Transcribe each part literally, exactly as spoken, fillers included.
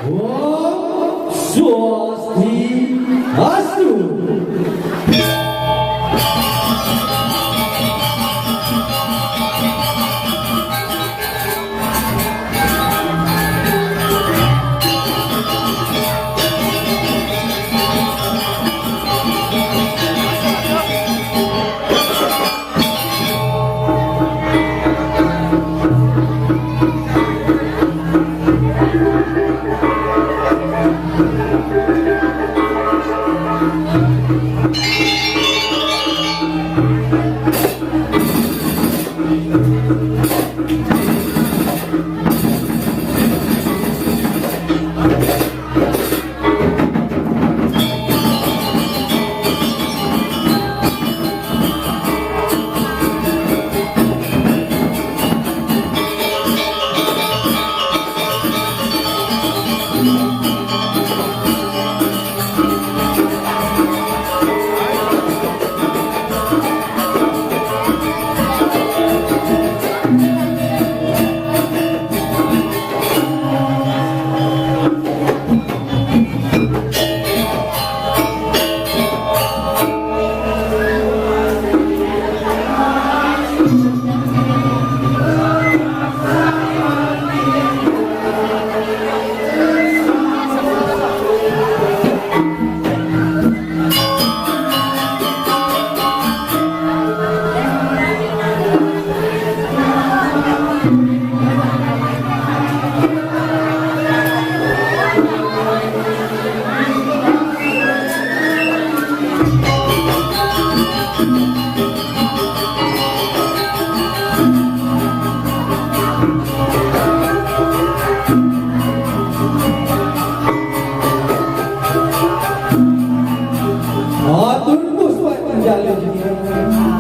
Om Swastiastu. Atur Gusti Panjalu,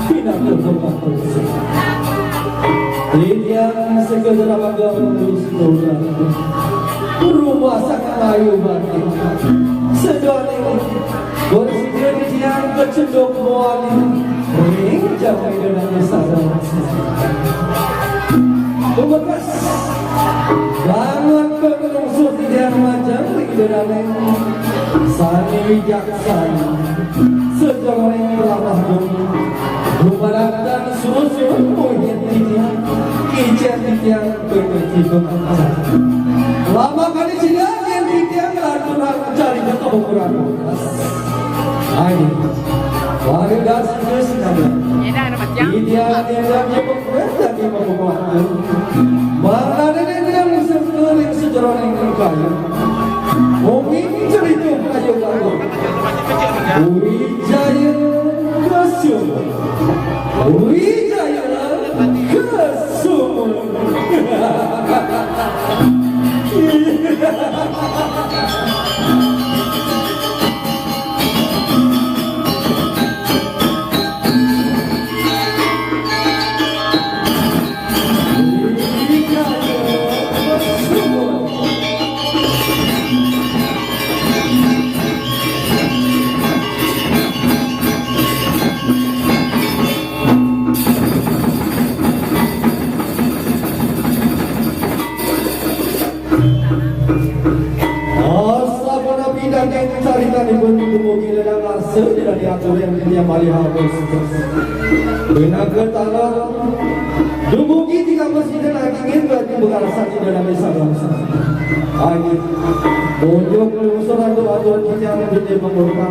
pinanggul hormat. Titiang sekedar abang Wisnu, rumasa kang ayu batin. Sedoning bersih titiang kecunduk muali ring jam ida dané sareng. Tumekas banget pengelungsur titiang majeng ring ida dané sané wijaksana. Sedoning pelamah dong. Rumadan susun muhin titiang, icén titiang pemeci pemaca. Lama kali sida yén titiang nglanturang carita kabukuran. Ayo. Warga sida sinambi. Titiang nyéndang nyepekué dadi pembukuan. Mangdané nénten sengke ring sajeroning kayu. Mungkin cerita kayu baru. Wijaya Kesuma. Wijaya Kesuma. Sapunapi daging caritanipun dumugi ledang rasa dadi atur yang dia malih halus. Pinaka tanah dumugi tiga masjid lagi ingin bagi pengarasa tidak ada bisa bangsa. Ayo, tunjuk lungsur aturan kita yang menjadi pembuka.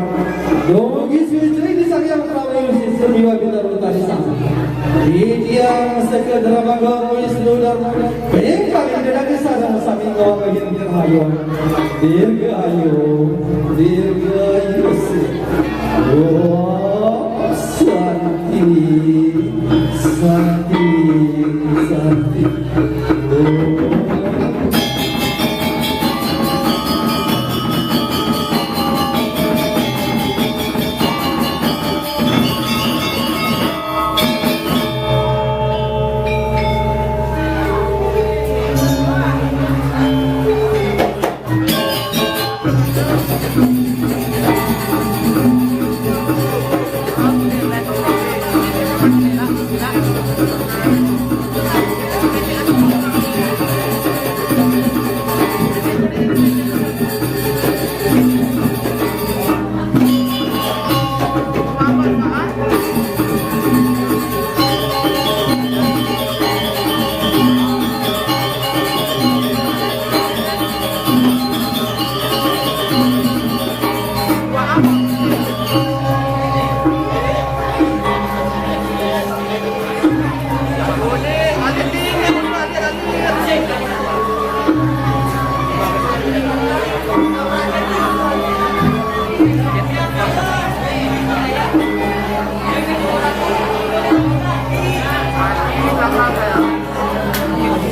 Dumugi suci di sang yang telah menyusun semiwa kita tadi sang. Titiang sekedar mangga Wisnu Dharma. Pengkali dengan kesadaran sami ngawagahin dirgahayu. Dirgahayu. Dirgahayu. Om Santi. Santi. Santi. Om.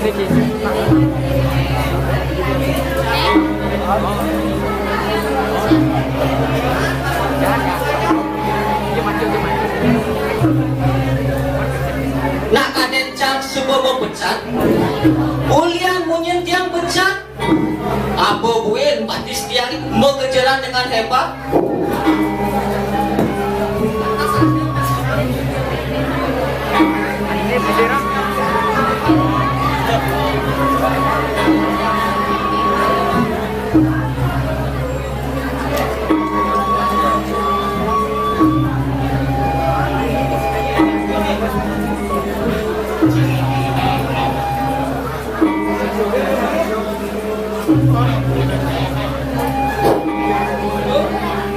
Nak kadén cang suba mabecat, ulian munyin tiang becat, apa buin batis tiang magejeran dengan hebat?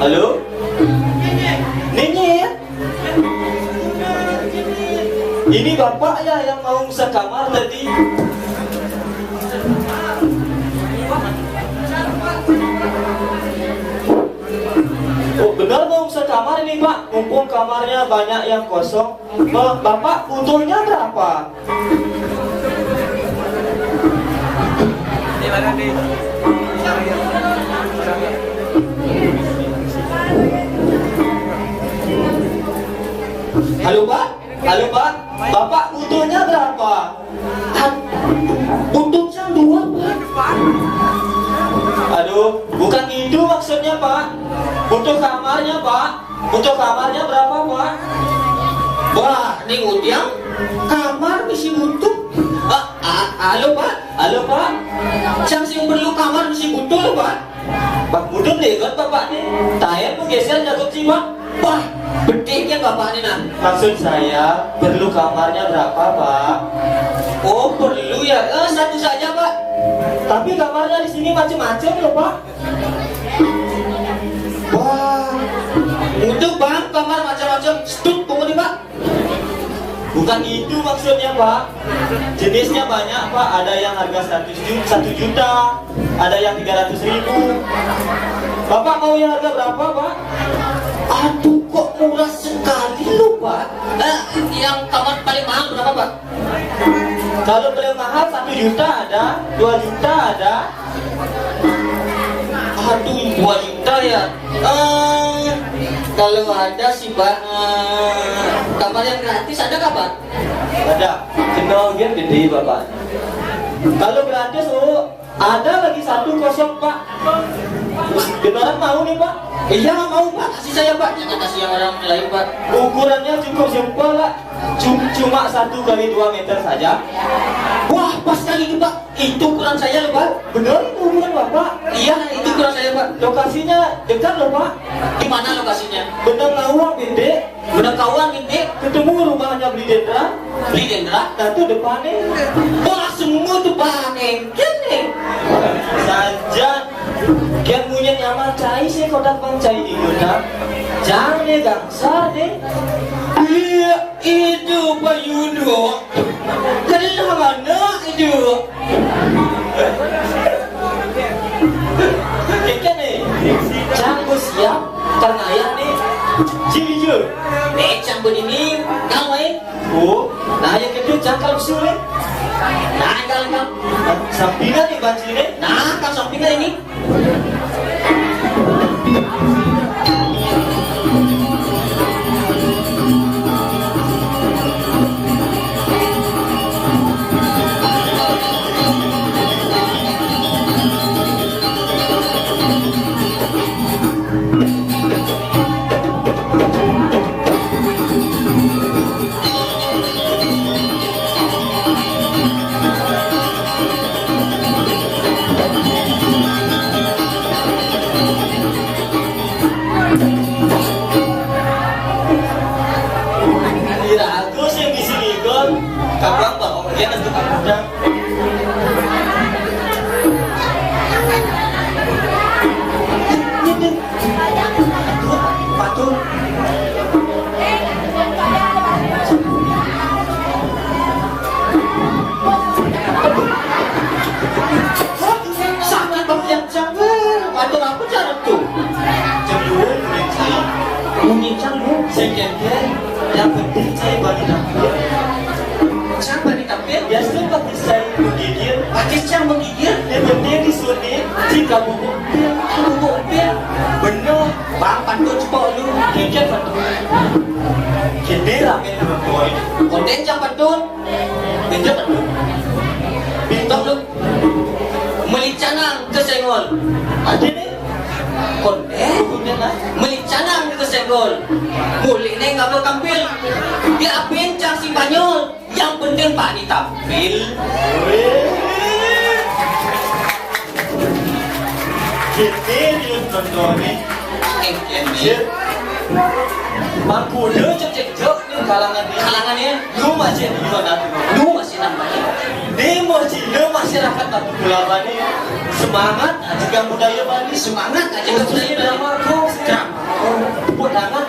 Halo? Nini ya? Ini bapak ya yang mau sekamar tadi? Oh, benar mau sekamar ini, Pak? Mumpung kamarnya banyak yang kosong. Ba-, Bapak butuhnya berapa? Halo, Pak? Halo, Pak? Bapak butuhnya berapa? Ad-, butuh cang dua, Pak. Aduh, bukan itu maksudnya, Pak. Butuh kamarnya, Pak. Butuh kamarnya berapa, Pak? Wah, ning utiang kamar misi butuh. Ah, ah, halo, Pak. Halo, Pak. Cang sing perlu kamar misi butuh, Pak. Pak, butuh deh, kan Bapak nih. Taén menggeser jagut sih, Pak. Wah, bedik ya Bapak nih, nah. Maksud saya, perlu kamarnya berapa, Pak? Oh, perlu ya. Eh, satu saja, Pak. Tapi kamarnya di sini macam-macam loh, Pak. Wah, untuk Bang kamar macam-macam, stuk penghuni, Pak. Bukan itu maksudnya, Pak. Jenisnya banyak, Pak. Ada yang harga seratus juta, satu juta, ada yang tiga ratus ribu. Bapak mau yang harga berapa, Pak? Aduh, kok murah sekali loh, Pak. Eh, yang kamar paling mahal berapa, Pak? Kalau paling mahal satu juta ada, dua juta ada. Aduh, dua juta ya. Eh, kalau ada sih, Pak. Eh, kamar yang gratis ada nggak, Pak? Ada. Kenal dia gede, Bapak. Kalau gratis, oh, ada lagi satu kosong, Pak. Beneran mau nih, Pak? Iya, mau, Pak. Kasih saya, Pak. Jangan kasih yang orang lain, Pak. Ukurannya cukup simpel, Pak. Cum-, cuma satu kali dua meter saja. Wah, pas kali itu, Pak. Itu ukuran saya loh, Pak. Bener, itu ukuran Bapak. Iya, itu ukuran saya, Pak. Lokasinya dekat loh, Pak. Di mana lokasinya? Bener lawang, Bende. Bener kawan, Bende. Ketemu rumahnya Beli Dendra. Beli Dendra? Nah, tuh depannya. Wah, semua tuh, Pak. Engken nih. Saja. Kian munyin nyaman cai sih, kotak bang cai di guna. Jangan deh, gangsar deh. Iya, itu Pak Yudo. Kenal mana itu? Keke nih, cang bos siap, karena ayah nih, jijur. Eh, cang begini, kau eh. Oh, nah, yang kedua cang kalau sulit. Nah, kalau kau sampingan nih, banci nih. Nah, kau sampingan ini. Diragu sing di sini, Gon. Kapan, Pak? Oke, nanti kapan? Ini, ini, ini. Patung. Sakit banget yang cang. Patung apa cara tuh? Cang dulu, kuning cang. Kuning cang, Bu. Saya kira yang penting saya bani dapur. Cang bani dapur? Biasa bani saya kuning. Cang menggigil, yang penting disuntik, si kabubuk pil, kabubuk pil. Bener, bang pantun cepok lu, kecil pantun. Kini rame pantun. Konten cang pantun, benjok pantun. Bintang lu, meli canang kesenggol. Ada nih, konten, konten lah. Meli canang kesenggol. Mulik nih nggak berkampil. Dia apin cang si Banyol. Yang penting Pak ditampil. Kita ni contoh ni. Eh, eh, eh. Bang kuda cek-cek-cek ni kalangan ni. Kalangan ni. Lu masih di mana? Lu masih namanya. Di masih, lu masyarakat Batu Kulaban ni. Semangat aja budaya Bali. Semangat aja budaya Bali. Drama. Drama. Tepuk tangan.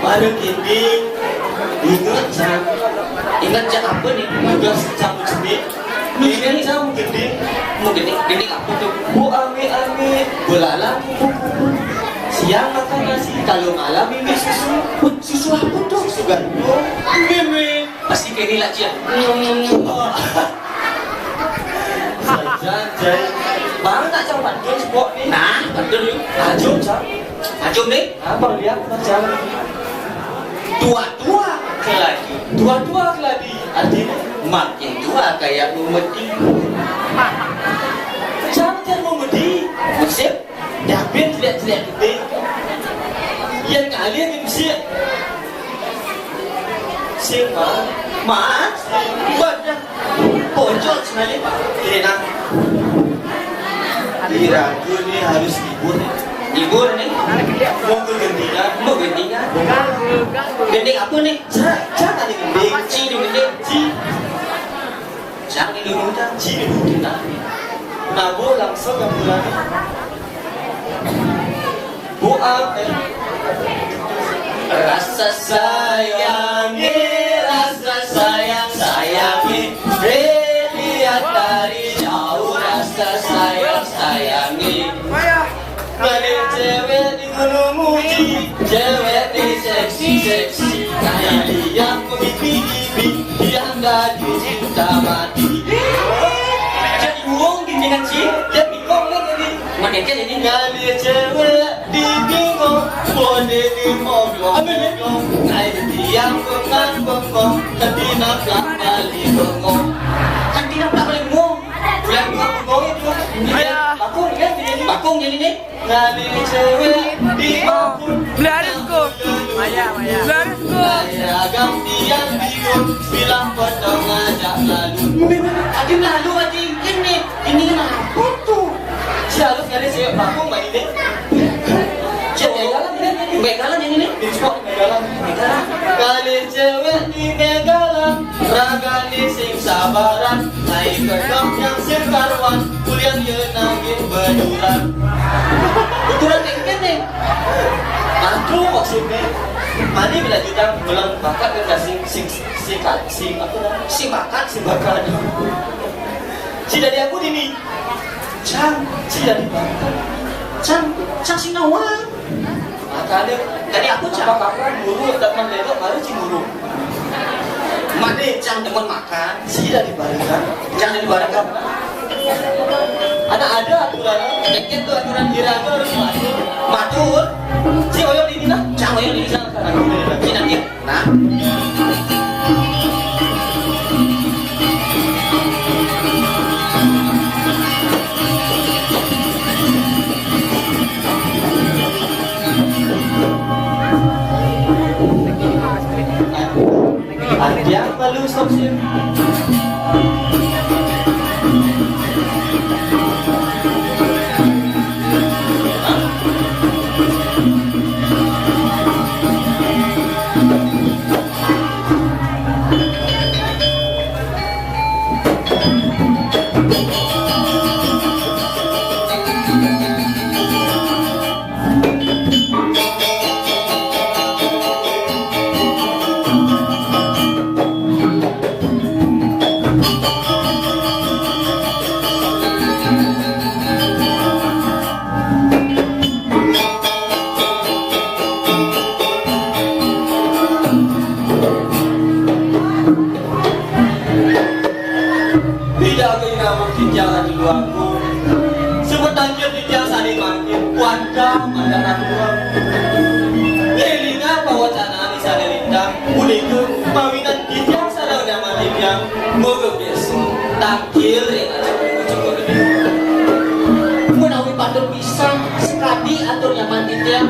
Baru kini ingat cang. Ingat cang apa ni? Ingat cang cemik. Ingat cang gede. Mau gede, gede apa tuh? Bu ame-ame, belalang kupu-kupu. Siang makan nasi, kalau malam minum susu. Susu apa tuh? Susu gandum. Mimi. Pasti kini lah cia. Sajan, Jai. Bang, tak cang pantun sebok ni. Nah, pantun yuk. Ajum, cang. Ajum ni. Apa dia? Cang. Tua-tua keladi. Tua-tua keladi. Artinya? Makin tua kayak memedi. Cang kan memedi. Musik. Dapin jelek-jelek gede. Yang kali yang musik. Sing, Mak. Mak. Buat dah. Pojok sekali, Pak. Kiri, nah. Diragu ni harus libur ni. Libur ni? Mau ke gendingan. Mau gendingan. Gending apa ni? Cak, cak tadi gending. Ci di gending. Ci. Cak ni dulu dah. Ci di gending. Nah, bu langsung ke bulan. Bu Amel. Rasa sayang, eh, rasa sayang, sayang, eh. Eh, lihat dari jauh, rasa sayang, sayang, eh. Banyak cewek di Gunung Muji, cewek di seksi, seksi. Nah, yang begini, yang gadis cinta mati. Jadi buang di dengan si, dia bingung kan jadi. Mana kan ini? Kali cewek di bingung, boleh di moglong. Amin, ya. Nah, ini yang bengang bengong, nanti naflah balik bengong. Nanti naflah balik bengong. Bulan bengong bengong itu. Iya. Bakung kan jadi ini. Bakung jadi ini. Ngali cewek di Oh, beli harus ku. Maya, maya. Beli harus ku. Saya agam tiang bingung, bilang potong ngajak lalu. Adim lalu, adim ini, ini kenapa tuh? Si halus ngali cewek bakung, Mbak Ide. Cewek begalan ini, begalan ini nih. Di spot begalan. Begalan. Kali cewek di begalan, ragane sing sabaran, naik kedok yang sing karuan, kuliah ye nangin beduran. Beduran kayak gini. Aku maksudnya, mani bila kita belum bakat ke sing, sing, sing, sing, sing, apa namanya? Sing bakat, sing bakat. Si dari aku dini. Cang, si dari bakat. Cang, cang si nawang. Makanya, tadi aku cakap apa? Guru, teman lelok, baru cemburu. Made cang demen makan, si dari bareng kan? Cang dari bareng kan? Ada, ada aturan, dikit tuh aturan kira tuh harus matur. Matur, si oyong di mana? Cang oyong di sana. Nah, ini nanti. Nah. Andiang malu sopsip. Agung. Semeton titiang sané mangkin, wantah mandat Ratu Agung. Ngélingang pawacanan sané lintang, punika mawinan titiang sareng nyaman titiang, moga biasa tangkil ring acara cukur gedé. Menawi patut pisan sakadi atur nyaman titiang.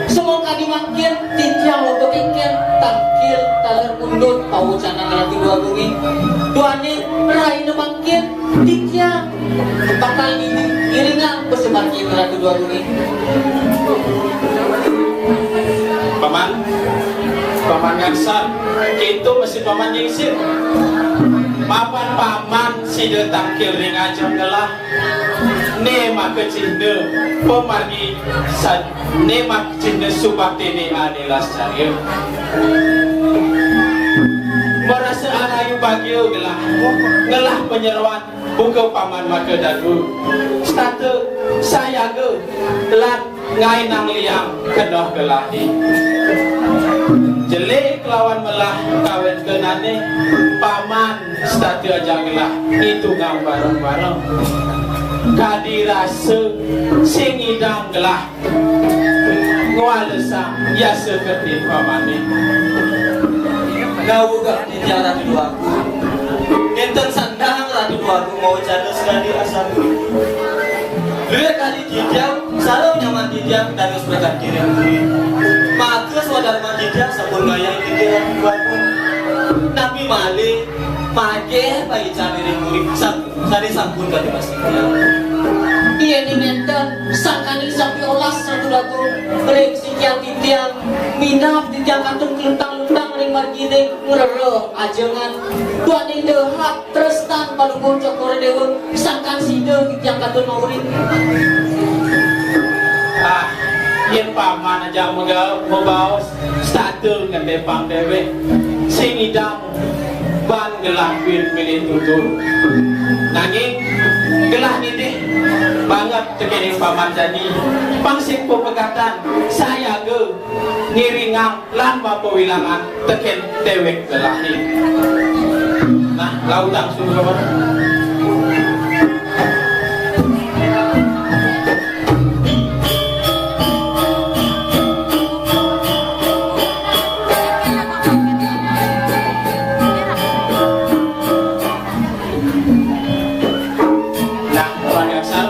Semangkadi mangkin titiang loba kénkén tangkil taler mundut pawacanan Ratu Dwagung. Duaning rahina mangkin titiang bakal ngiring, ngiringang pasebat Ratu Dwagung. Paman, Paman Ngarsa, kéto masih Paman nyingsing. Mapan Paman sida tangkil ring ajeng gelah. Né maka cihna pamargi sad-, né maka cihna subaktiné ané lascarya. Marasa arayu bagia gelah, ngelah panyeroan buka Paman maka dadua. Setata sayaga lan ngaénang liang keneh gelahé. Jelé kelawan melah kawéntenané Paman setata ajak gelah ngitungang bareng-bareng. Kadi rasa sing ngidang gelah ngwalesang yasa kertin Pamané. Dawuh Ratu Dwagung. Nénten sandang Ratu Dwagung mawacana sakadi asapunika. Luih kadi titiang, sareng nyaman titiang dados prakan kiring kulit. Maka swadarman titiang sampun ngayah titiang Ratu Dwagung. Napi malih, pageh paican ring kulit, sam-, sané sampun kadi mas titiang. Yéning nénten, sangkaning sapiolas Ratu Dwagung, ring sikian titiang, minab titiang kantun kelentang-lentang ring marginé, ngrereh ajengan. Duaning dahat tresnan Palungguh Cokor Déwa, sangkan sida titiang kantun maurip. Ah, yén Paman ajak mega-, mabaos, setata ngendepang déwék. Sing ngidang ban gelah buin milih tutur. Nanging gelah ngidih banget tekéning Paman jani. Pang sing pepekatan sayaga ngiringang lan mapawilangan tekén déwék gelahé. Nah, lautang sumber. Nah, Paman Ngarsa.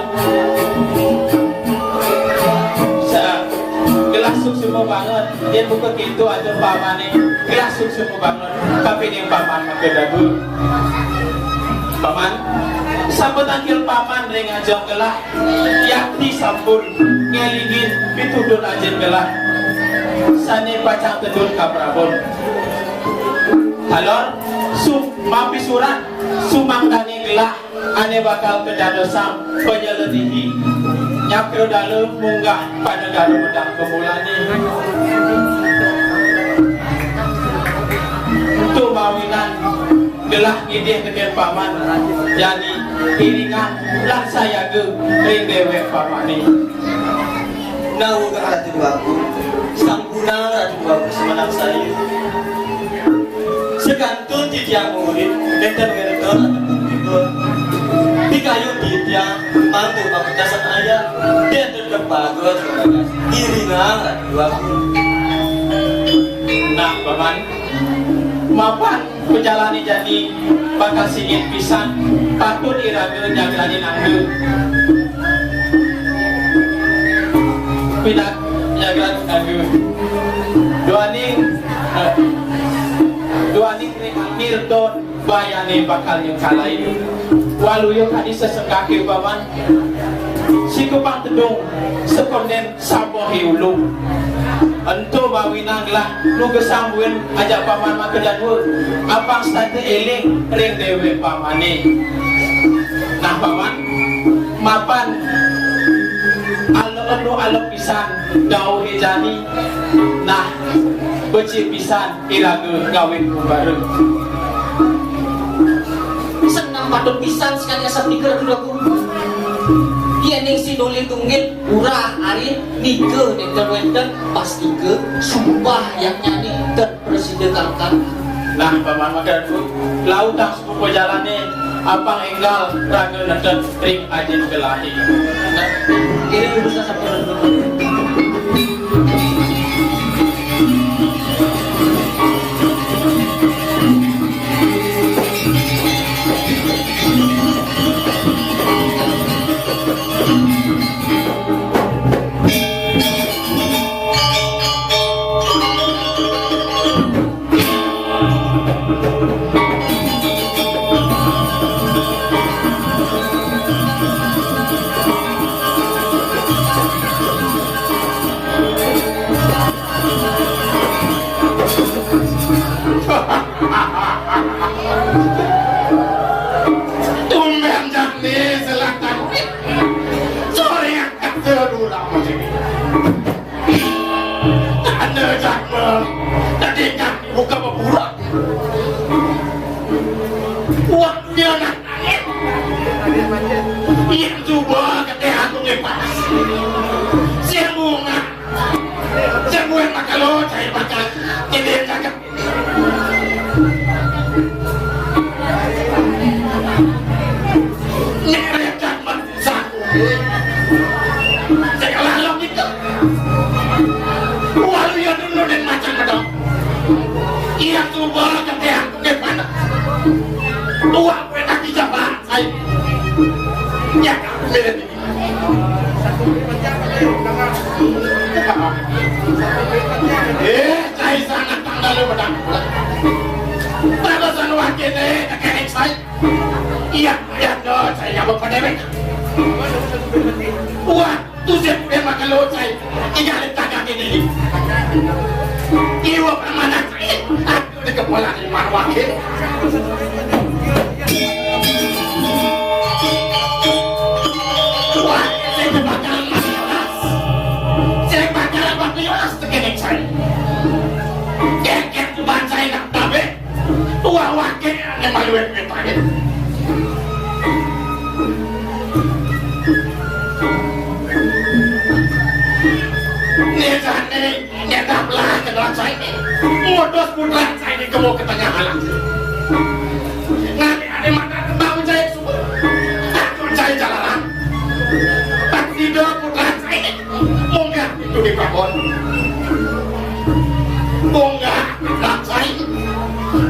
Sa-, gelah suksma banget. Yén buka kéto atur Pamané, gelah suksma banget. Tapi ning Paman maka dadua. Paman, sampun tangkil Paman ring ajeng gelah, yakti sampun ngélingin pituduh ajin gelah. Sané pacang tedun kaprabon. Taler, su-, mapisurat, sumangdané gelah ané bakal kadadosang panyeledihi nyakradala munggah pada dara medang kemulané. Ento mawinan gelah ngidih tekén Paman, jani iringang lan sayaga ring déwék Pamané. Nah, uga Ratu Déwagung, sampunang Ratu Déwagung semenang saya. Sekantun titiang urip, nénten wénten atur pun. Pikayun titiang mangda pamentasan ayah, nénten kepaga iringang Ratu Déwagung. Nah, Paman, mapan pajalané jani bakal singit pisan, patut iraga nyagranin angga. Pinaka nyagranin angga. Duaning, eh, duaning ring akhir ton bayané bakal nyengkalain. Waluya kadi sesenggaké Paman. Sikepang tedung sekondén saboh i ulung. Ento mawinan gelah nugesang buin ajak Paman maka dadua. Apang setata éling ring déwék Pamané. Nah, Paman, mapan alep enu alep pisan dauhé jani. Nah, becik pisan iraga ngawit bareng. Seneng patut pisan sakadi asapunika Ratu Déwagung. Yéning sinulih tunggil urah ari nika nénten wénten pastika sumpah yadnyané ten prasida kalkan. Nah, Paman maka dadua, lautang sumpah jalané Apang énggal raga netet ring ajin gelahe. Ini bisa sampai. Tumbén jani selatan. Soré angkat sedula masih. Tanda jadma. Tadi kan buka beburak. Wah, dia nak nangis. Yang coba kata aku ngepas. Siang bunga. Siang bunga makalo cai bakal. Ini yang cakep. Ngerekan saku. Saya lalu gitu. Walu ya dulu dan macam bedong. Iya coba kata aku ngepas. Wah, gue tak bisa bahas. Hai. Ya, aku beda nih. Eh, cai sana tanggal lu bedang. Barusan wakil deh, kayak cai. Iya, iya, no, cai apa pada. Wah, tuh saya punya makan lo, cai. Iya, letakkan ini. Iwa permana, cai. Di kepala di mana wakil? Wah, saya bakal mati keras. Saya bakal mati keras tekenek saya. Keket tuh ban saya nak tabe. Wah, wakil yang malu yang tabe. Nih, sana. Nyadap lah ke dalam saya ini. Modus putra saya ini kebo ke tengah alam. Nanti ada mata tentang saya semua. Takut saya jalanan. Tak tidak putra saya ini. Munggah itu di babon. Munggah putra saya ini.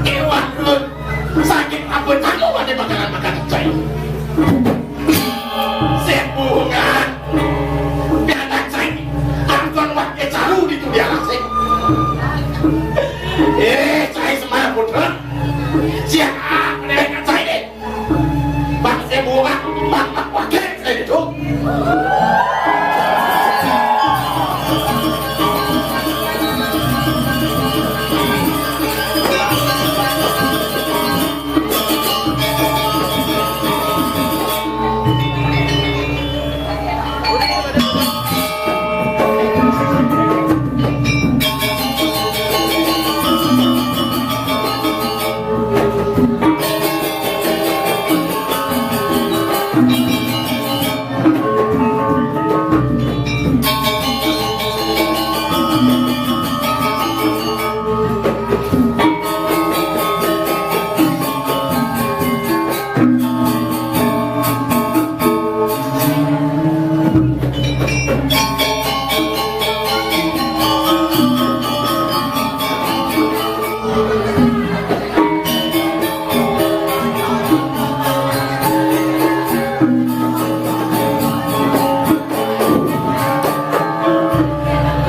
Dewa turun. Sakit apa tahu ada bakalan makan saya. Sing bunga. Pianak cai. Angkon wak kecaru di tu biara sing. Eh, cai semara putra. Siapa mereka cai deh? Bang sing bunga, bang bang wak cai itu.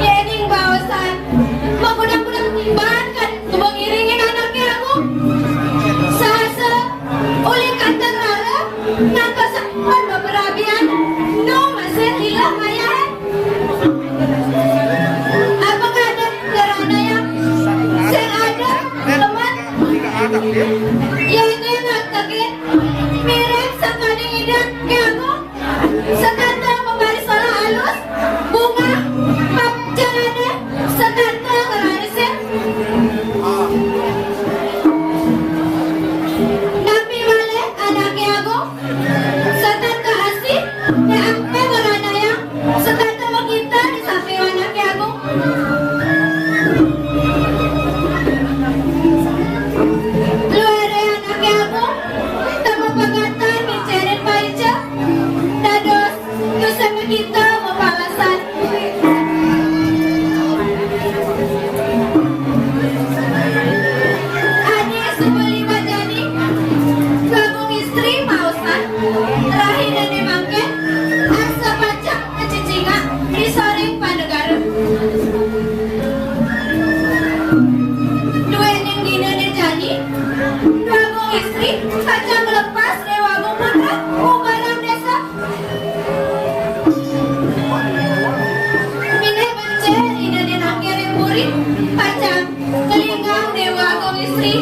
Yening baosan, magudang-gudang tiban kan, ngiringin anaknya aku. Sahasa, uli kantang rara, nangka sapan baberabian, no masih hilang ayah. Apakah ada karana yang saya ada, teman? Yening ngatakin, mirip sakadi idaknya aku. Setata membari solah alus, bunga, pap, jalane, setata ngerarisin. Napi malih anake agung, setata asih, neak pemeranayang, setata mengita di samping anake agung. Luare anake agung, tama Beli bajani, gabung istri maosan, rahinane mangkin, asa pacang macecingak di soring panegara. Duening dinane jani, gabung istri, pacang lepas dewa gumundra, ubaran desa. Mineh benceh ida di nangkiring puri, pacang ngelinggang Dewa Agung Istri.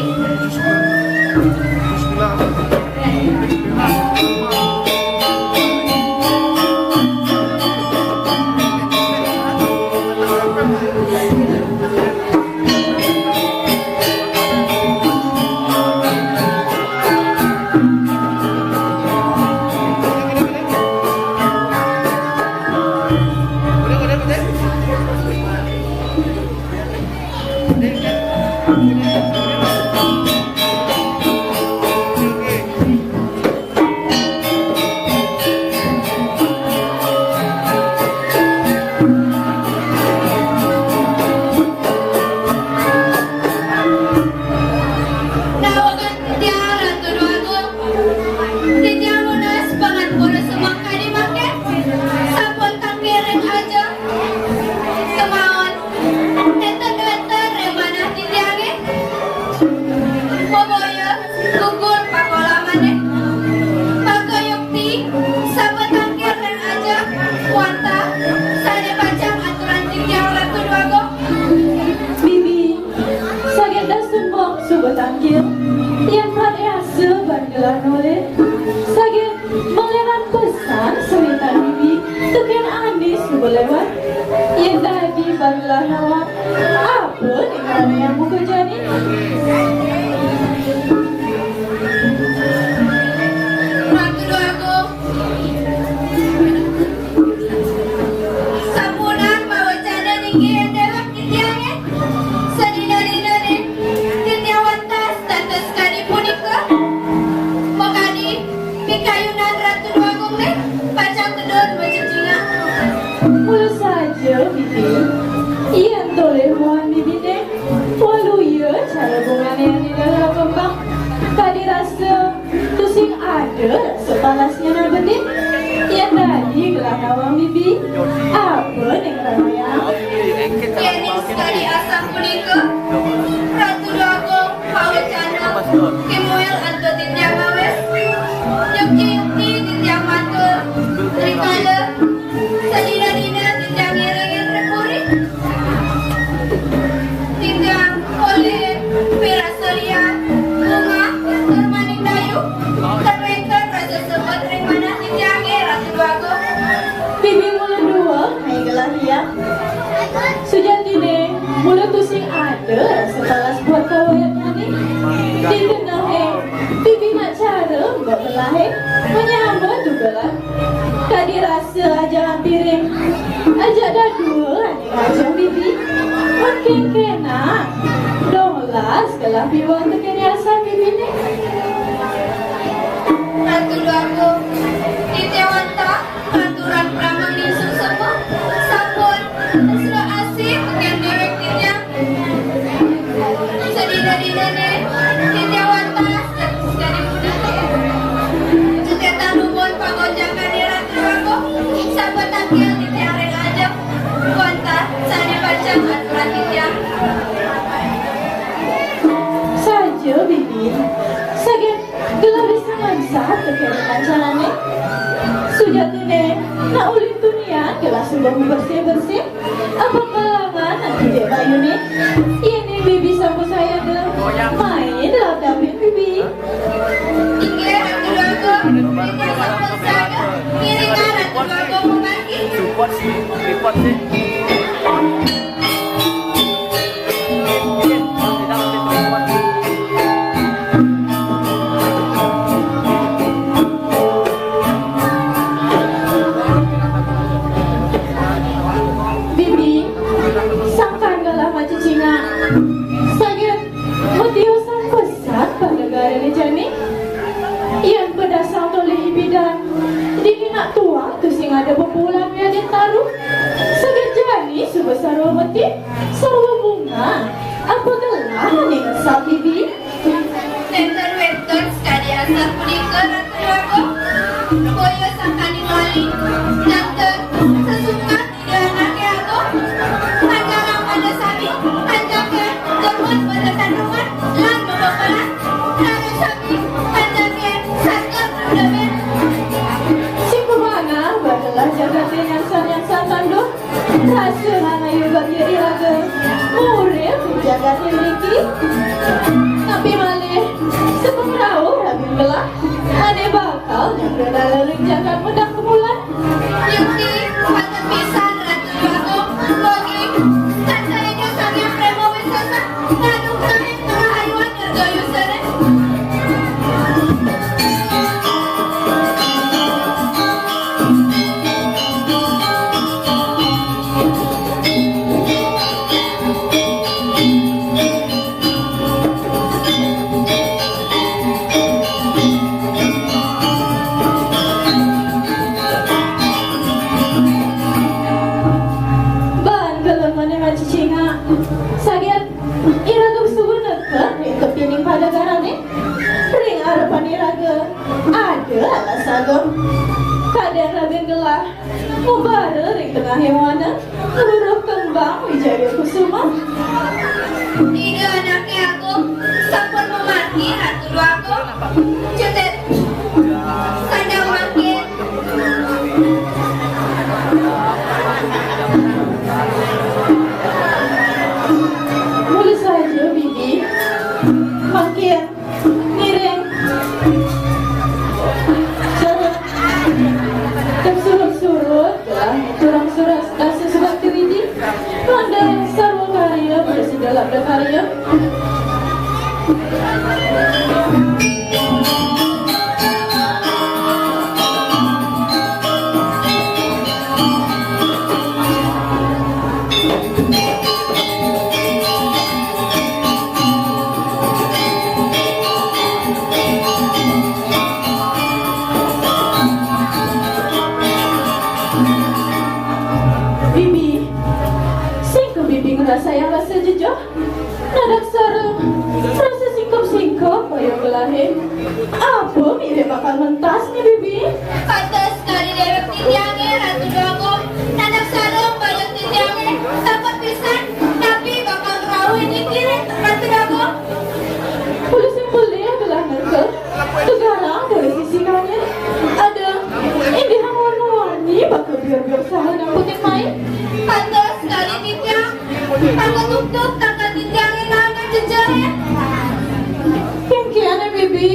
Titiang Ratu Déwa Agung, titiang nunas pangapura sumangkadi mangkin, sampun tangkir ring ajeng, kémaon nénten-nénten ring manah titiangé, boboya gugur pakolamané, maka yukti sampun tangkir ring ajeng, wantah sané pacang aturan titiang Ratu Déwa Agung. Bibi, saget dasun bok suba tangkil, yén pradéasa ban gelah nolih, saget manglénan pesan sawitan bibi tekén ané suba léwat. Yén dadi ban gelah nawang, apa ning ramé yang buka jani? Ratu Déwa Agung, sampunang mawecana inggih déwék titiangé. Sadina-dinané titiang wantah dados kadi punika. Makadi pikayunan Ratu Déwa Agungé pacang tedun macecingak. Mula saja, Bibi. Yén tolih muan bibiné, waluya cara bungané ané dalang kembang. Kadi rasa tusing ada rasa palasnya nang bedik. Yén dadi gelah nawang bibi, apa ning ramayang? Yéning sakadi asah punika, Ratu Déwa Agung mawecana, Kimuel antuk titiang ngawis. Yukti-yukti titiang matur, rikala sadina-dina titiang ngiringin ring puri. Titiang polih pirasa lian, bungah tur maning dayu, tan wénten rasa sebet ring manah titiangé, Ratu Déwa Agung. Bibi mula dua, mai gelah lian. Sujatiné, mula tusing ada rasa palas buat kawayatnyané. Di kenehé, bibi nak cara mbok gelahé, menyambut dugelan. Kadi rasa ajak piring, ajak dadua ané ngajeng bibi. Makin kénak, dong las gelah piwang tekén riasan bibiné. Ratu Déwa Agung, titiang wantah aturan pramangkin suksma, sampun sira asih tekén déwék titiang. Sadina-dinané titiang wantah sakadi punika. Cutetang dumun pangonjakané Ratu Déwa Agung, sampun tangkil titiang ring ajeng, wantah sané pacang aturan titiang. Saja, Bibi. Saget gelah bisa ngansat tekén kancanané. Sujatiné, nak ulin tunian gelah suba bersih-bersih. Apa kalangan nak kidik bayuné? Yéning bibi sampun sayaga, mai laptapin bibi. Inggih, Ratu Déwa Agung. Inggih, sampun sayaga. Ngiringang Ratu Déwa Agung mamargi. Support sih, report sih. Bibi, sangkan gelah macecingak. Saget matiosan pesan panegarané jani. Yén padasang tolih ipidan, dini nak tuak tusing ada bebulan wiadin taruh. Saget jani suba sarwa meti, sarwa bungah. Apa gelah ané ngesap, Bibi? Boya sangkaning wali, janten, sesungkan Ida Anaké Agung, pancarang pada sami, panjaké, jemut pada tandukan, lan bebeberan, raga sami, panjaké, saget, debet. Sing kumanah, badelah jagaté nyangsan-nyangsan tanduh, rasa ngangayuh bagya iraga, ngurip jagaté mriki. Napi malih, semeton rauh raga gelah, ané bakal nyanggra dalan ring jagat medal kemulan. Yukti, patut pisan Ratu Déwa Agung, wengi, tansah Ida Sang Hyang Préma Wisésa, ngadukang pangayuan nirgayusané. Ban kelemané macicingak. Saget iraga suba neked ring tepining panegarané. Ring arepan iraga ada alas agung. Kadén raga gelah. Mubara ring tengahé wana, ngruruh kembang wijaya kusuma. Ida Anaké Agung sampun mamargi Ratu Déwa Agung. Cutit. Sandang mangkin. Mula saja, Bibi. Mangkin. Ngiring. Surut. Tep surut-surut, gelah turang suras dasa subakti widi. Mandang sarwa karya, prasida labda karya. Bibi, sing ké Bibi ngrasayang rasa jejeh? Nadak sareng rasa singkep-singkep boya gelahé. Apa mirib bakal mentas né, Bibi? Pantes kadi déwék titiangé, Ratu Déwa Agung. Nadak sareng boya titiangé, takut pisan, napi bakal ngrauhin niki, Ratu Déwa Agung. Polih sing polih gelah nengkeh. Tegarang polih sisikannya. Ada, inggih amun wani bakal biur-biur saha nyamputin mai. Pantes kadi titiang. Tangga tuptup, tangga titiang énang jejeh. Kéngkén, Bibi.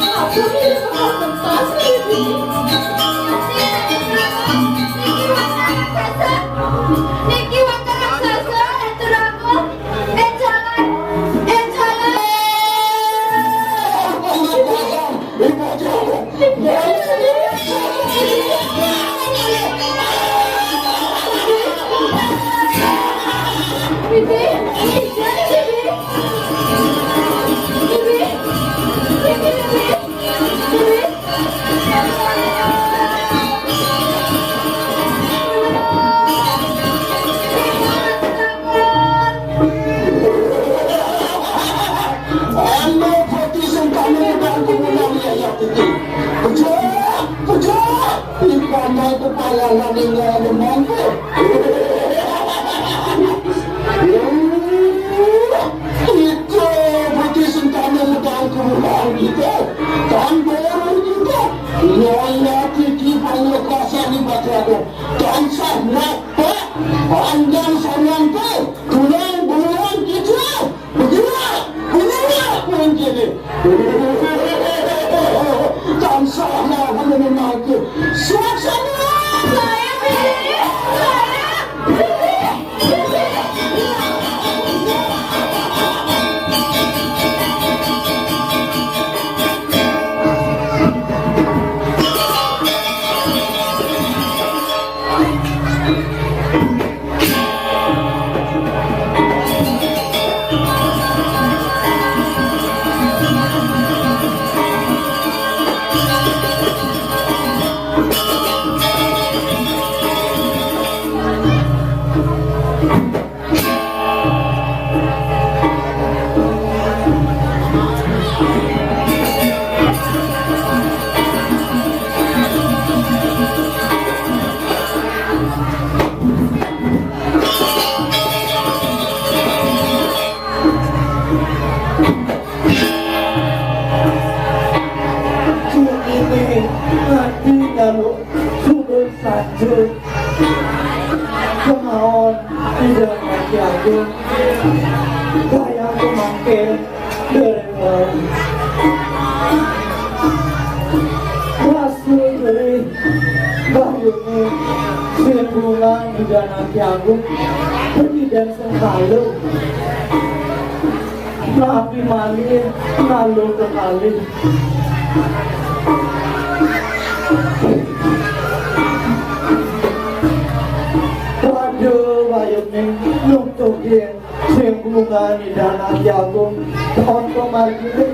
Apa ini bakal mentas, Bibi? Niki wantah raksasa. Niki wantah raksasa, Ratu Rama. Éh, jalan. Éh, jalan. Anu pati sing kami udah kemudian ya, ya, pati. Pecah, pecah. Di pandai kepala nani nyawa mangku. Kita pati sing kami udah kemudian kita. Tambah kita. Nyonya tiki banyak kuasa di batu. Tansah napa panjang sanyanté, tulang buluan kita. Begini, begini, begini. Tansah napa menenangke. Suaksana. Gaya pemangke dereng. Rasul Jerih Bahyune Simbungan Idanang Ki Agung, pergi dan sengkala. Napi malih ngalo kekalih. Pada wayahne nungtuhin Simbungan Idanang Ki Agung, tonto margine.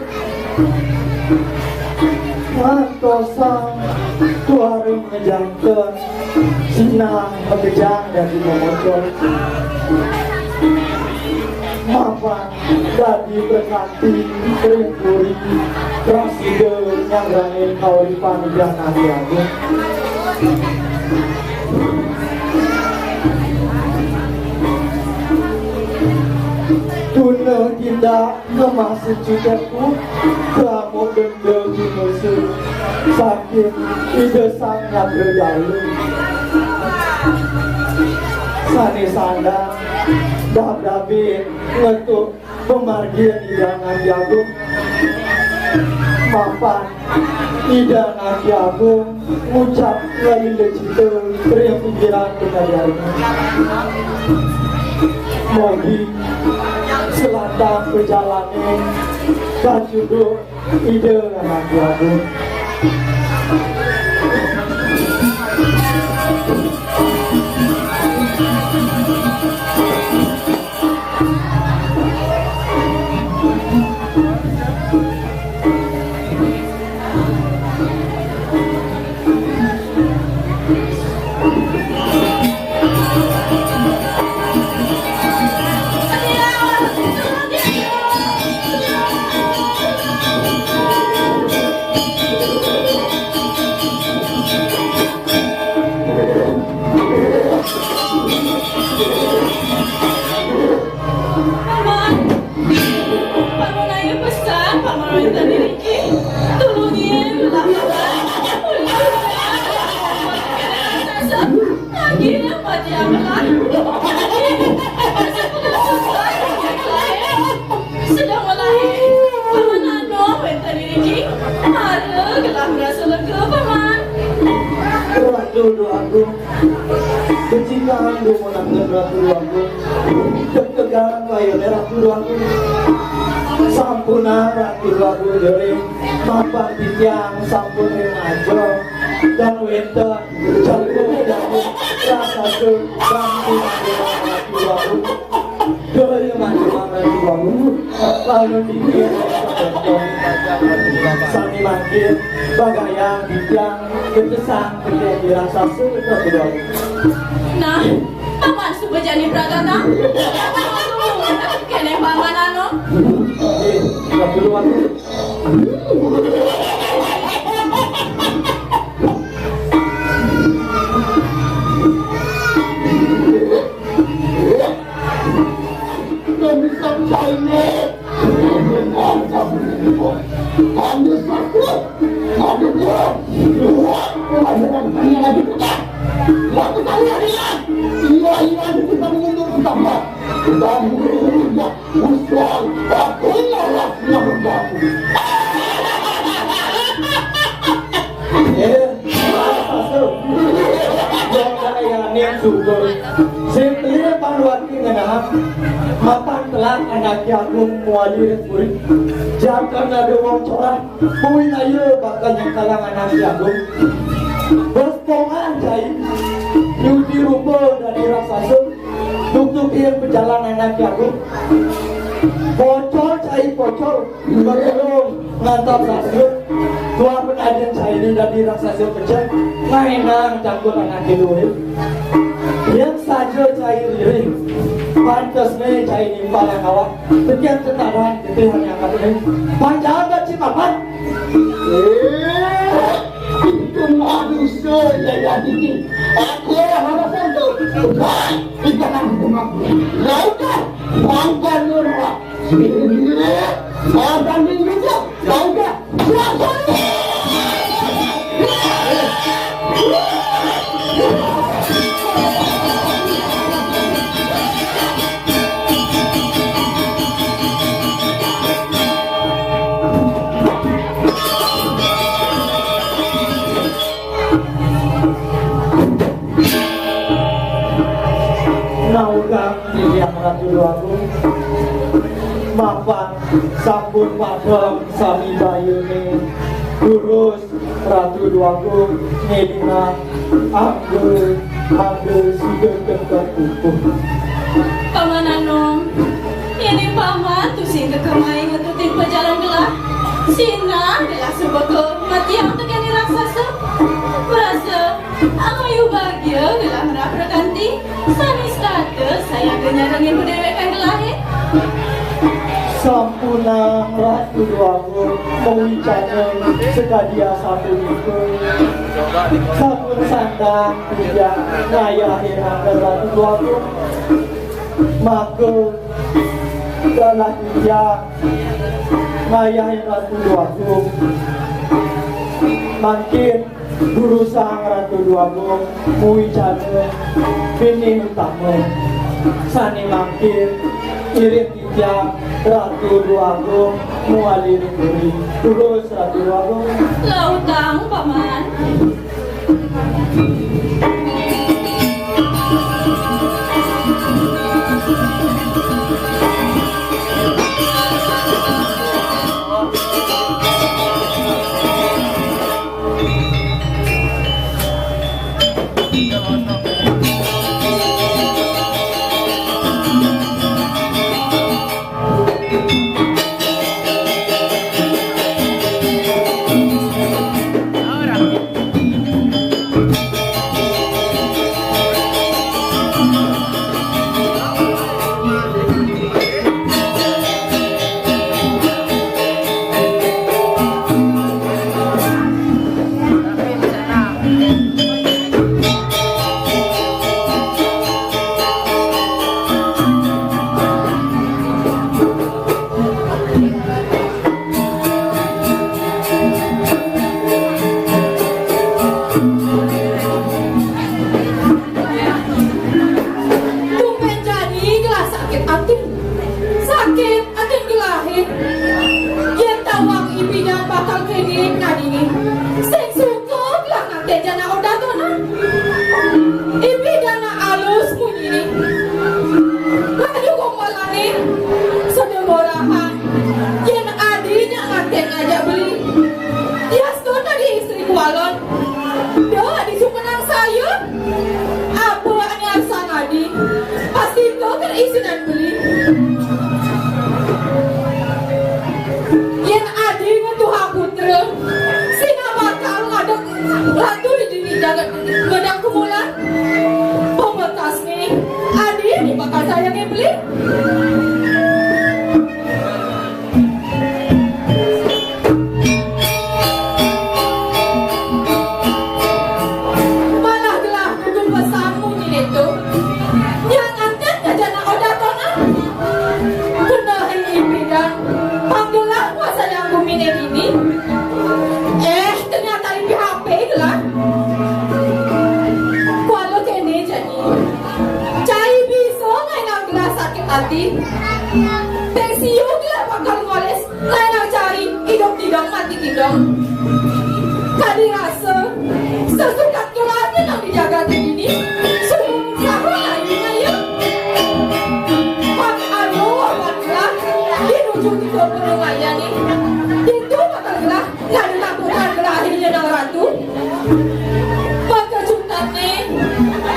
Ngantosang tuara majanten sinah makejang dadi momocot. Mapan dadi prakanti ring puri prasida nyanggranin kauripan Idanang Ki Agung. Tuna tindak ngemasi cuketku, krama denda timusu saking Ida Sang Nyagra Jala. Sane sandang dab-dabe ngetuk pamargin Idanang Ki Agung. Mapan Idanang Ki Agung ngucap ngalila cita ring pinggiran pangadarma. Mogi selantang pajalane kacunduk Idanang Ki Agung. Paman, Paman, ayo pesan, Paman wenten iriki. Tulungin, Paman. Lagi mati amat. Sedang melahir. Paman Anom wenten iriki. Mara gelah ngrasa lega, Paman. Ratu Déwa Agung. Becikang dumunengan Ratu Déwa Agung. Deg-degan kayune Ratu Déwa Agung. Sampunang Ratu Déwa Agung, ngiring mapan titiang sampun ring aja. Dan wenten jago-jago raksasa bantu Ratu Déwa Agung. Daya macem Ratu Déwa Agung. Lamun dikir sami mangkin bagayang titiang kecesang ketiak raksasa Ratu Déwa Agung. Nah, Paman suba jani pragata. Kene Paman Anom. Eh, Ratu Déwa Agung. Iya, iya, kita mengundur kita. Kita mengundur. Usang, aku malas nyambat. Eh, raksasa. Yang kayane syukur. Sing telu Pandhuwati ngenah mapan telat Anake Agung mawali ring puri. Jaka ada wong corah, buin ayu bakal nyengkalang Anake Agung. Bos pongan cai, nyuci rupa dadi raksasa. Duk-duk ring pajalan Anake Agung. Pocol cai pocol, magelung ngantap sastra. Tuah penadin cai ini dadi raksasa pecel, ngaenang cangkul Anake Luh. Yen saja cai lirih, pantesne cai nimpalang awak. Teken tetaran getih hanya katene. Panjang dan cipapat. Eh, itu manusia yang ini. Aku harus sentuh. Ikan aku mampu. Laudah, pangkal nurma. Sini, pangkal nurma. Laudah, pangkal nurma. Apan sampun madem sami bayune. Durus Ratu Dwagung ngelingang angga, angga sida kengkeng pupuh. Paman Anom, yening paman tusing kekemai ngetutin pajalan gelah, sinah gelah suba kamatiang teken raksasa. Marasa angayu bagia gelah ngrah prakanti, sane setata sayaga nyarengin padewekane gelahe. Sampunang Ratu Dwagung mawicana sakadi asapunika. Sampun sandang titiang ngayahin angga Ratu Dwagung. Maka galah titiang ngayahin Ratu Dwagung. Mangkin durusang Ratu Dwagung mawicana pinih utama. Sane mangkin iring titiang Ratu Dwagung mawali ring puri. Durus Ratu Dwagung. Lautang, Paman. Tumben jani gelah sakit ati. Sakit ati gelahe. Yen tawang ipidan bakal kene ngadine, sing suka gelah nganten jana odatonan. Ipidane alus munyine. Laju gombalane sada borahan. Yen adine nganten ngajak beli, yastun dadi istri kualon. Da adi sumenang saya. Apa ane arsan adi? Pasti to kan isinan beli. Yen adi ngetuhang putra, sinah bakal ngadeg ratu di dini jagat ngedan kumulan. Pamekasne, adi ane bakal sayangin beli. Malah gelah kudu pesan munyine to. Nyak nganten ka jana odatonan. Keneh ipidan, pang gelah nguasayang gumine dini. Eh, ternyata ipi hape gelah. Kuala kene jani. Cai bisa ngaenang gelah sakit ati. Pang sia gelah bakal ngoles, ngaenang cai idup tidong mati tidong. Kadi rasa sesukat gelah nang di jagat ini, suruh sahu lain aja. Pang anu awan gelah, di nuju tiga penungayane, ditu bakal gelah. Lan ditakutan gelahe nang ratu. Pakejutane,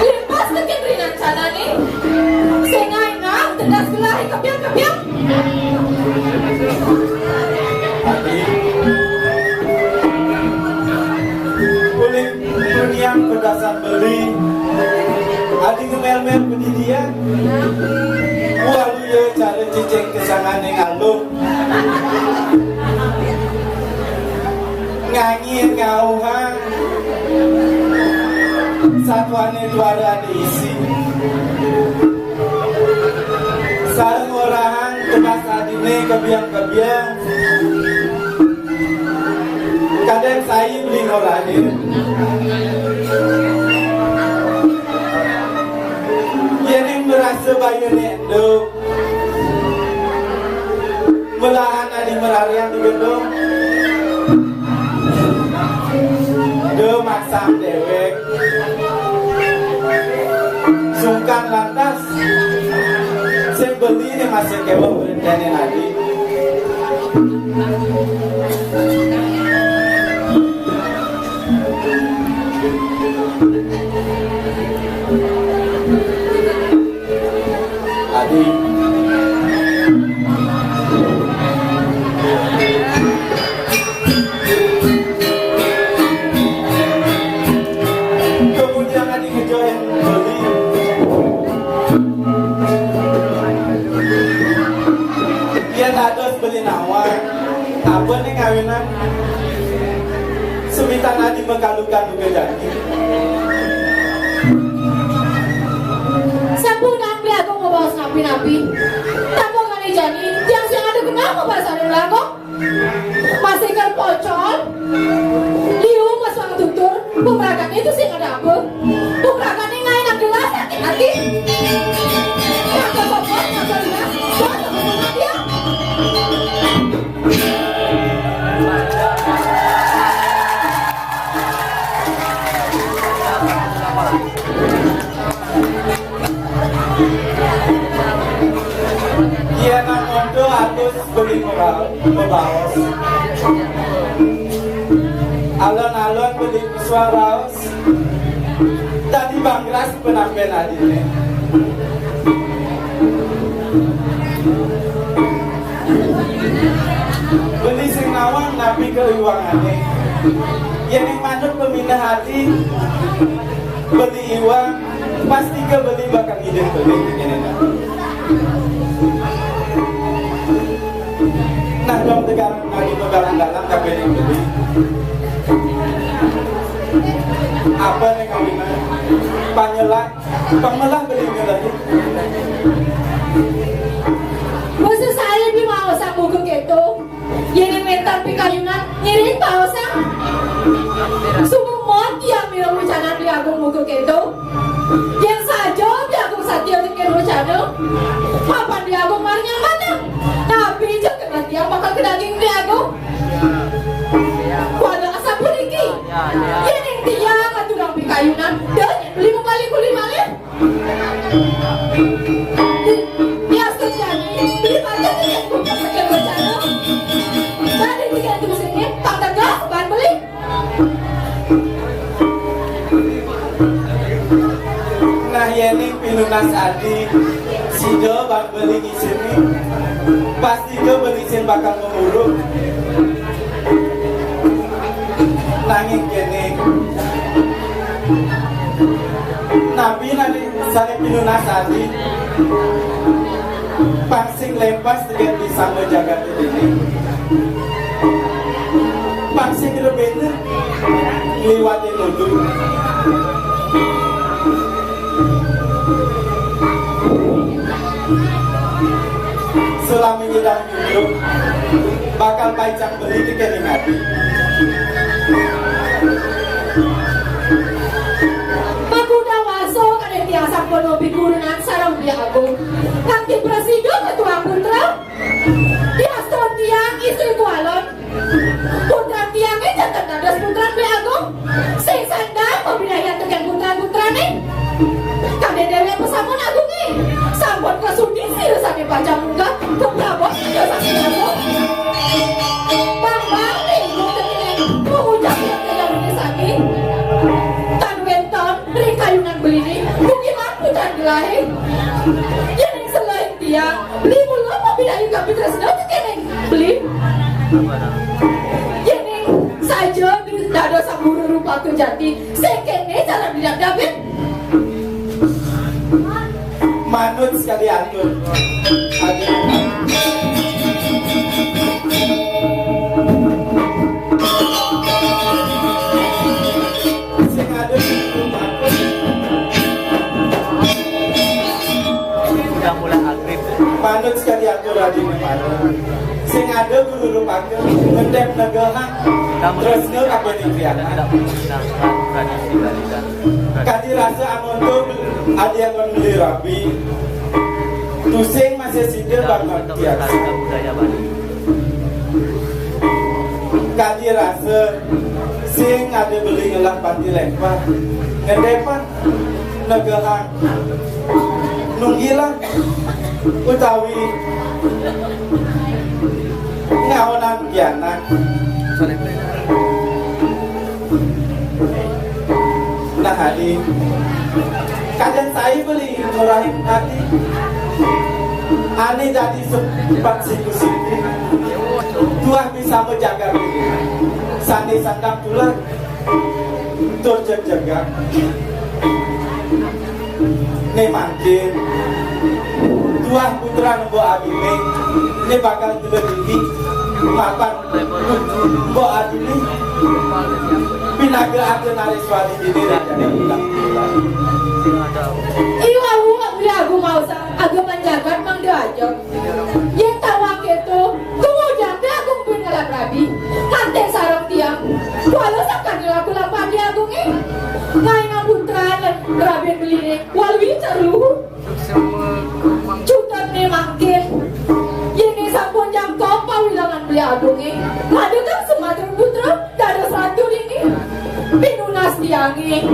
limpah tekén rinancanane. Sing ngaenang tedas gelahe kepiang-kepiang. Adi, uling tuniang pedasan beli. Adi ngemel-mel pedidian. Walu ya cara cicing kesangane ngaluh. Ngangin ngauhang satuane tuara adi isi. Sareng orahang tunas adine kebiang-kebiang. Kadang sai beli ngorahin. Yening merasa bayune enduk. Melahan adi merarian di gedung. Dia maksang dewek. Sungkan lantas. Sing beli ni Masih kéweh murid dané Adi. Adi. Kemudian Adi ngejoin beli. Yén dados beli nawang, apa né ngawinan? Semeton Adi makalukan duka jani. Sampunang Beli Agung mabaos napi-napi. Tampung malih jani, tiang sing ada kenal mabaos anu Beli Agung. Masih kan pocol. Liu pas wang tutur, pemeragan itu sing ada apa? Pemeragan ini ngain gelas sakit hati. Maka pokok, maka gelas, maka gelas dia. Yén nang ondo atus beli moral, mabaos. Alon-alon beli suaraos. Dadi bangras penampén adiné. Beli sing nawang napi kaiwangané. Yén ing manut pemindah adi, beli iwang, pastika beli bakal ngidih beli kéné. Nah, dong tegarang lagi begalang-galang kabéh ning beli. Apa né kawinan? Panyelah, panyelah beli nyelahé. Basa saya di mau sang buku kéto. Yén wénten pikayunan ngiring baosang. Sumemon tiang mira wucanan Beli Agung muga kéto. Yén saja Beli Agung satia tekén wacana, mapan Beli Agung maring nyambatang. Napi ja keneh tiang bakal ka daging Beli Agung? Kuala asapuniki. Yén tiang aturang pikayunan, da nyén beli mabalik uli malih. Tiang setuju, beli pacang tiang buka sekian wacana. Jadi tiga tulis ini, tak tegas, ban beli. Nah, yéning pinunas adi, sida ban beli ngisini, pastika beli sing bakal ngemuruk. Nanging kéné, napi nané sané pinunas adi, pang sing lepas tekén di sama jagat ini. Pang sing rebéné ngliwati nuduh. Selama nyidang nuduh, bakal paicang beli tekén ing adi. Makudawasa kadén tiang sampun mapikurenan sareng Beli Agung. Kanti prasida ketuang putra. Diastun tiang istri kualon. Putran tiangé janten dados putran Beli Agung. Sing sandang pabinayan tekén putran-putrané. Kadén déwék pasamun agungé. Sampun kasudi sira sané pacang munggah ka prabot Ida Sang Hyang Agung. Bambang Linggo tekén pangujak yang kaya sami. Tan wénten ring kayunan beliné. Mugi mampu tan gelahé. Yén ing selahing tiang, beli mula mabinayu kapitresna tekén ing beli. Yéning saja dados sambura rupaka jati, sing kéné cara didap-dapin. Manut sakadi atur. Atur. Sing ada guru rupaka. Udah mulai agrib. Manut sakadi atur Adi Mimara. Sing ada guru rupaka, ngendep negehang. Terus nge apa ning pianak. Tidak menggunakan tradisi dari dan Kadi rasa amonto adi aton beli rabi. Tusing masih sida banget tiasa. Budaya Bali. Kadi rasa sing ada beli ngelah pati lempah. Ngendepan, negehang, nunggilang. utawi ngaonang pianak. Nah, adi kadang saya beli ngurahing ati. Ane dadi sepat siku-siku. Tuah bisa menjaga diri. Sane sandang tulang. Tur jeg-jegan. Né mangkin tuah putran Mbok Adiné, né bakal ndeleng dini mapan Mbok Adiné. Pinaga ada nariswari dini rajane ulang-ulang. Iwau Bli Agung maosang, agem jagat mangda ajeg. Yén tawang kéto, kumujang Bli Agung buin ngalap rabi. Nganten sareng tiang, kuala sakadi laku lampah Bli Agungé. Ngaénang putran lan rabin beliné, waluya cara luhur. Cutetné mangkin, yéning sampun jangkep pawilangan Bli Agungé, ngadeg kang sumatra putra, dados ratu dini. Pinunas tiangé.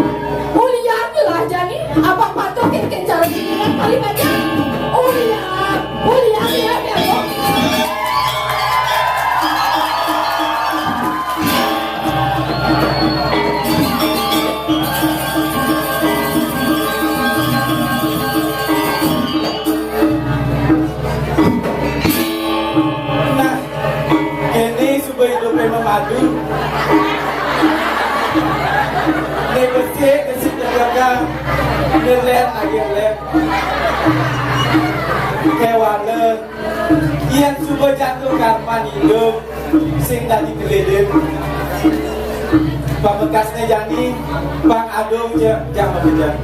Ulian gelah jani, apang patuh kénkén cara pinunas paling ajeg. Ulian, ulian, ulian, ya, Bu. Nah, kéné suba idupé mamadu. Né besik, besik keluarga. Né lén lagi lén. Kéwala. Yén suba jatuh karman idup, sing dadi kelilin. Pamekasné jani, pang adung ja, ja makejang.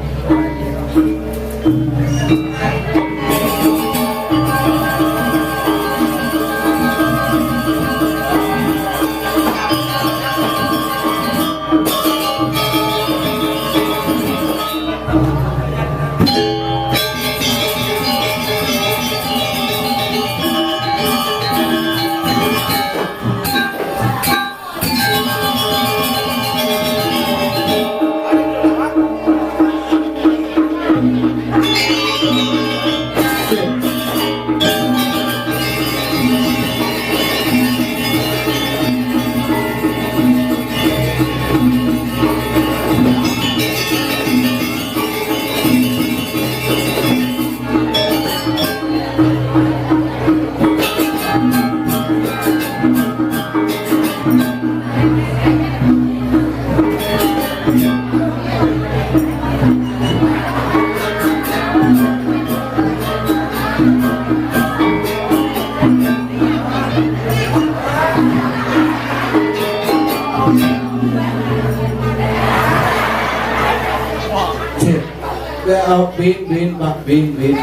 Ya, oh, bin, bin, Pak, bin, bin.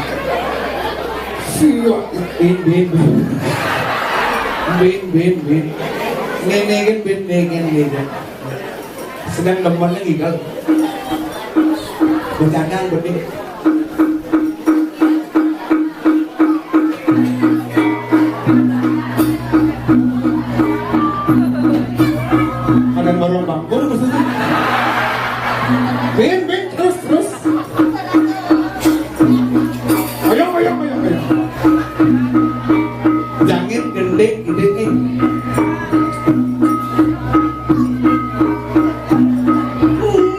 Siap, bin, bin, bin. Bin, bin, bin. Nih, nih, kan, bin, nih, kan, nih, kan. Sedang demen nih, Gal. Bercanda, benih. Ada warung bangkul maksudnya. Bin, bin, terus, terus. Ayo, ayo, ayo, ayo. Jangin gending, gending nih.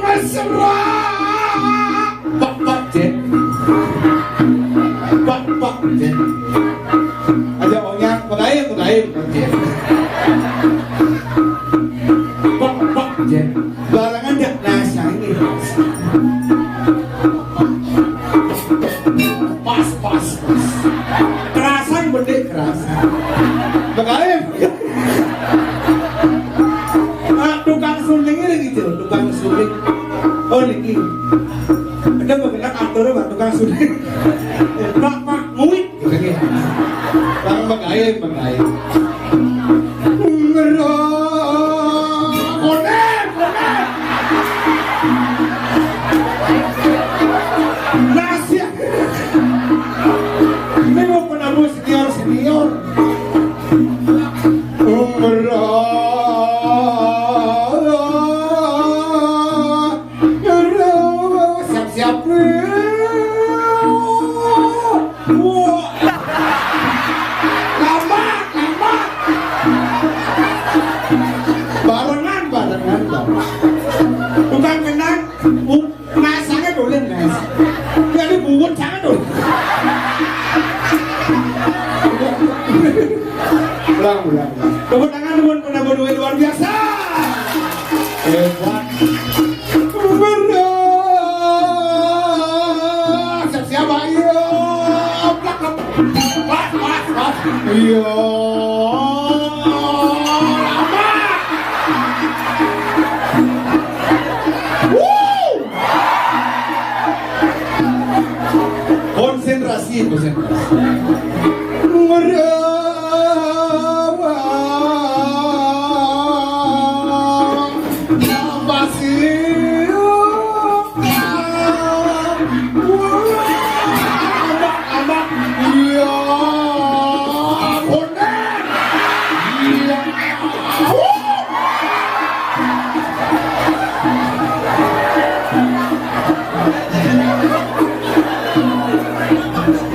Mesra. Pak, Pak, Jen. Pak, Pak, Jen. Aja onyang, pekain, pekain, Pak, Jen. Pak, Pak, Jen. Barangan jak nasa ini. Pas, pas, pas. Kerasan, bedik, kerasan. Pekain. Ah, tukang suling ini gitu, tukang suling. Oh, niki. Ada berkenaan atur, Pak, tukang suling. Pak, Pak, nguit. Gitu, gitu. Bang, Bang Aim, Bang Aim. Ngerok. Konek, konek. Nasi. Ini mau penabuh senior, senior. Umroh. Siap-siap. Wah. Ulang, ulang, ulang. Tepuk tangan buat penabur duit luar biasa. Hebat. Siap-siap, ayo. Plak, plak. Pas, pas, pas. Iya. Lama. Wuh. Konsentrasi, konsentrasi. Merawang. Apa sih? Wah, amat, amat. Iya. Konden. Iya.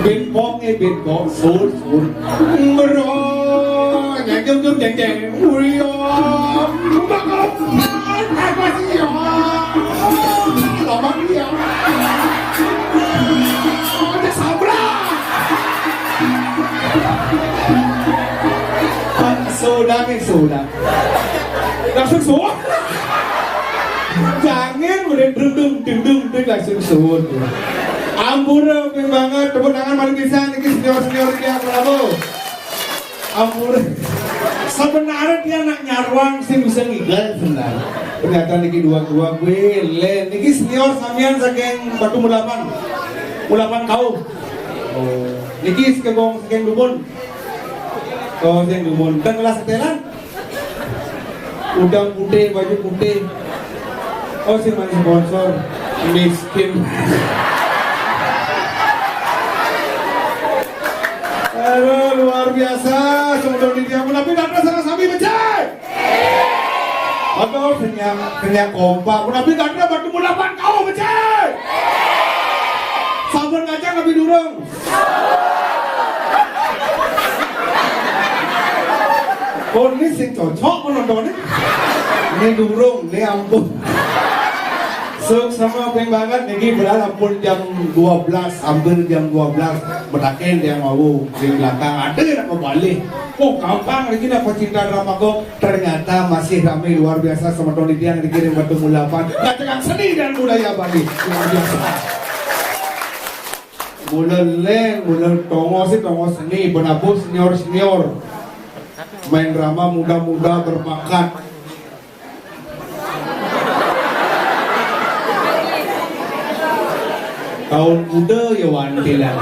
Bengkok, eh, bengkok, sur, sur. Meroy, jeng, jeng, jeng, jeng, jeng. Uyo. Bengkok. Apa sih, ya? Lama dia. Udah sabra. Sudah nih, sudah. Langsung sudah. Jangan udah dudung dudung dudung langsung suwun. Ampura, ping banget, tepuk tangan malu pisan niki senior-senior dia, bravo. Ampura. Sebenarnya dia anak nyarwang sing bisa ngigal sebenarnya. Ternyata niki dua-dua gue le. Niki senior samian saking Batu Mulapan. Mulapan kau. Oh, niki sekebong saking Dumun. Oh, sing Dumun. Teng kelas setelan. Udang putih, baju putih. Oh, sing main sponsor. Miskin. Aduh, luar biasa. Semoga di dia pun tapi datang sama sami becek. Aduh, kenyang, kenyang kompak. Pun tapi datang Batu Mulapan kau becek. Sabun kacang lebih durung. Oh, ini sing cocok penontonnya. Ini durung, ini ampun. Suksma ping banget niki, padahal ampun jam dua belas, hampir jam dua belas. Metaken dia mau di belakang ada nak kembali. Oh, gampang lagi nak pecinta drama kok. Ternyata masih ramai luar biasa semeton yang dikirim Batu Mulapan. Katakan seni dan budaya Bali luar biasa. Mula leng, mula tongo sih, tongo seni, penabuh senior-senior. Main drama muda-muda berbakat. Tahun muda ya wantilan.